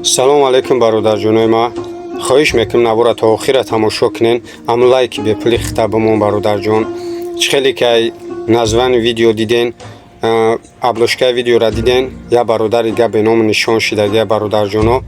Салому алайкум, бародарҷонои ма. Хоҳиш мекунам, навора то охира тамошо кунен. Ам лайки бепули хита бимон, бародарҷон. Чӣ хеле ки ай названи видео диден, обложкаи видеора диден, я бародари га беному нишон шидагия. Бародарҷоно,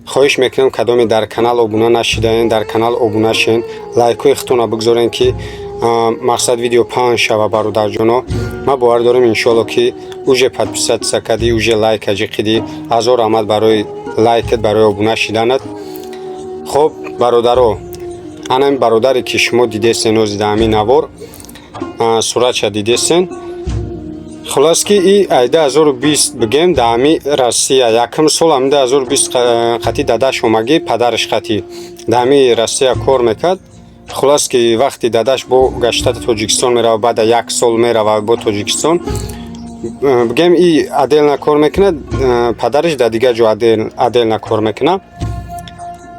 хоҳиш мекунам, кадоме дар канал обуна нашидаен, дар канал обуна шен, лайкҳои худтонро бигзорен, ки мақсад видео паҳн шава. Бародарҷоно, ман бовар дорам, иншоалло, ки уже подписаться кардӣ, уже лайк аҷиқидӣ. Ҳазор раҳмат барои лайкат, барои обуна шиданат. Хоб, бародаро, ана ин бародаре, ки шумо дидесен, озида ҳамин навор суратша дидесен. Хулос, ки и ай 2020, бигем, да ҳами Россия якум сол, ҳами 2020 қати дадаш омагӣ, падараш қати да ҳами Россия кор мекард. Хулос, ки вақти дадаш бо гашта Тоҷикистон мерава, баъда як сол мерава бо Тоҷикистон, бигем, и отдельно кор мекунад, падараш дар дигар ҷо отдельно кор мекунад.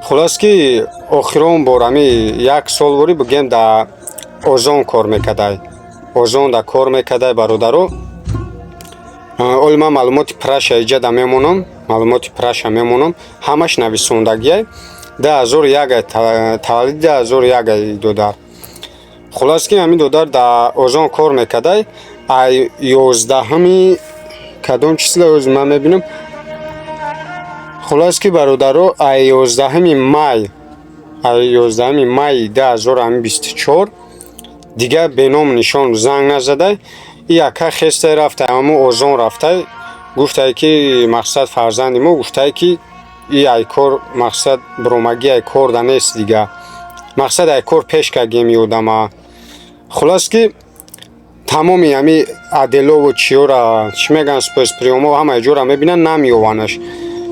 Хулос, ки охирон бор ҳами як сол борӣ, бигем, да Озон кор мекардай, Озон да кор мекардай. Бародаро, оли ман маълумоти праша иҷада мемонам, маълумоти праша мемонам, ҳамаш нависондагиай. 2001, таваллуди 2001 ай додар. Хулос, ки ҳамин додар да Озон кор мекардай. Ай 11-уми кадом числа, ози ман мебинам. Хулос, ки, бародаро, ай 11-уми май, ай 11-уми майи 2024 дигар беному нишон, занг назадай. И яка хестай, рафтай, ҳамун Озон рафтай, гуфтай, ки мақсад фарзанди мо, гуфтай, ки и ай кор, мақсад биромагӣ, ай кор да нест дига, мақсад ай кор пеш кардем и одама. Хулос, ки тамоми ҳами отделову чиёра, чӣ мегӯянд, спецприёмо, ҳамаи ҷора мебинанд, намеёванаш.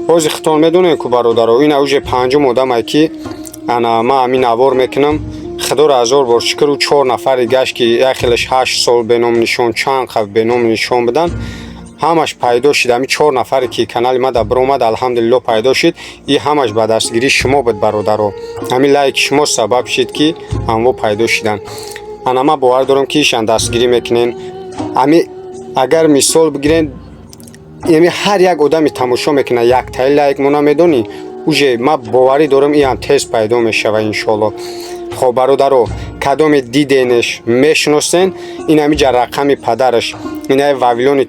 Ҳозир хитон медонем ку, бародаро, ина уже панҷум одамае, ки ана ман ҳамин навор мекунам. Худоро ҳазор бор шукр, ӯ чор нафари гашт, ки як хелаш 8 сол беному нишон, чанд қабл беному нишон буданд, ҳамаш пайдо шуд. Ҳамин чор нафаре, ки канали ма да биромад, алҳамдулилло, пайдо шуд. И ҳамаш ба дастгирии шумо буд, бародаро. Ҳамин лайки шумо сабаб шуд, ки ҳамво пайдо шуданд. Ана ман бовар дорам, ки ишан дастгирӣ мекунен. Ҳами агар мисол бигирем, яъне ҳар як одаме тамошо мекунад, яктаи лайк мона, медонӣ, уже ман боварӣ дорам, иам тез пайдо мешава, иншоалло. Хоб, бародаро, кадоме диденеш, мешиносен, ин ҳамиҷа рақами падараш, инаи Вавилони,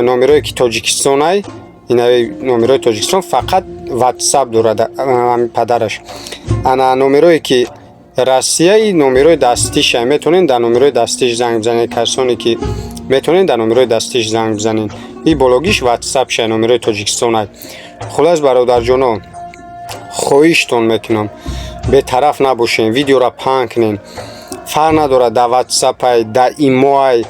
номерое ки Тоҷикистонай, инаи номерои Тоҷикистон, фақат Ватсап дорад ҳами падараш. Ана номерое ки Россияи, номерои дастиша, метавонед дар номерои дастиш занг бизанед. Касоне ки метавонед, дар номерои дастиш занг бизанед. И бологиш Ватсапша, номерои Тоҷикистонай. Хулас, бародарҷоно, хоҳиштон мекунам, бетараф набошен, видеора паҳн кунен. Фарқ надорад, дар Ватсапай, дар Имоай,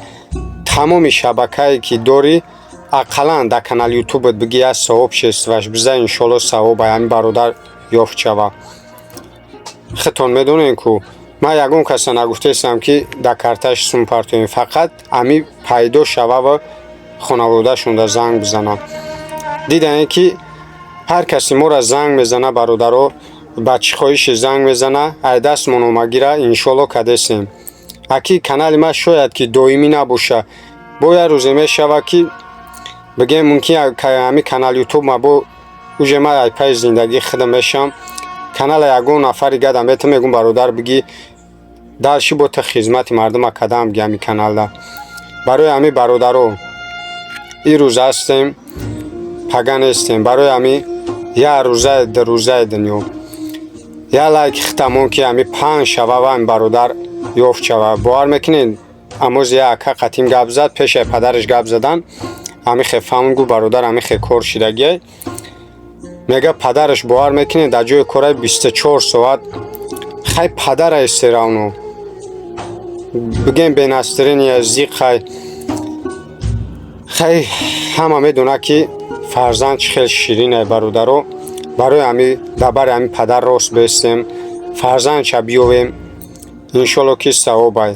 тамоми шабакае ки дорӣ, ақаллан дар канали Ютубат биги, як сообществош биза, иншоалло, савобай ҳамин бародар ёфт шава. Худтон медонед ку, ман ягон каса нагуфтаистам, ки дар карташ сум партоем, фақат ҳами пайдо шавава, хонаводаашонда занг бизанам. Дидаем, ки ҳар касе моро занг мезана, бародаро, ба чӣ хоҳише занг мезана, ай дастмон омагира, иншоалло, кадесем. Аки канали ман шояд ки доимӣ набоша, бо як рӯзе мешава, ки бигем, мумкин ҳами канал Ютуб ма бо уже ман ай пайи зиндагии худам мешавам. Канала ягон нафари гадам бета мегум, бародар, биги, дальше бо та хизмати мардума кадам, биги ҳами каналда. Барои ҳами, бародаро, ин рӯз ҳастем, пага нестем. Барои ҳами як рӯзаи дурӯзаи дунё як лайки хитамон, ки ҳами паҳн шава ва ҳами бародар ёфт шава. Бовар мекунед, амоз як ака қатим гап зад, пешаи падараш гап задан, ҳами хе фаҳм гу, бародар, ҳами хе кор шидагиай, мега падараш. Бовар мекунед, дар ҷои кораи 24 соат, хай, падарай всё равно, бигем, без настроения, зиқай. Хай, ҳама медонад, ки фарзанд чӣ хел ширинай, бародаро. Барои ҳами дар бари ҳами падар рост бестем, фарзандша биёвем, иншоалло, ки савобай.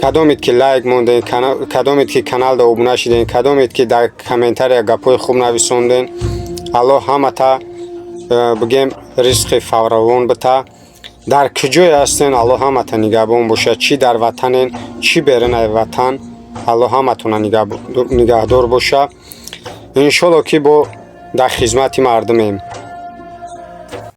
Кадомед ки лайк мондем, кадомед ки каналда обуна шидем, кадомед ки дар комментария гапҳои хуб нависондем, Аллоҳ ҳамата, бигем, ризқи фаровон бита. Дар куҷое ҳастен, Аллоҳ ҳамата нигаҳбон бошад, чӣ дар ватанен, чӣ берунаи ватан, Аллоҳ ҳаматона нигаҳдор боша. Иншоалло, ки бо дар хизмати мардумем.